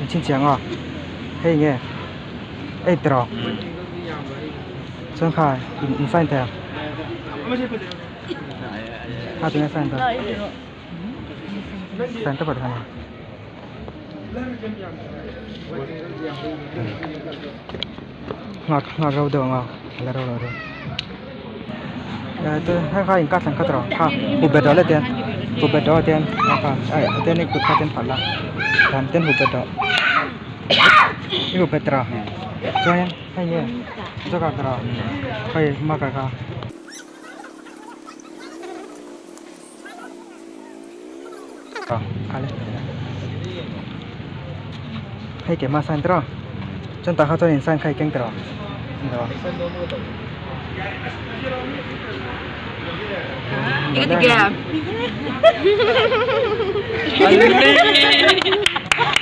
In chhinchhiah ang a hei nge eight rawh chuan kha in sign thei ang kha tunge sign dawn sign tawp ah tikhan nghak nghak reuh deuh ang a la reuh lo deuh hei kha in kah thlan kha tawh kha hup bet rawh le tian hup bet rawh tian kha kha tian i kut kha tian phalh la dan ten hup bet rawh i hup bet rawh chuan hei nge joker ta rawh hei marker kha. Hei keimah sign tawh chuan tah kha chuan in sign kha i keng tawh Eng ati ge?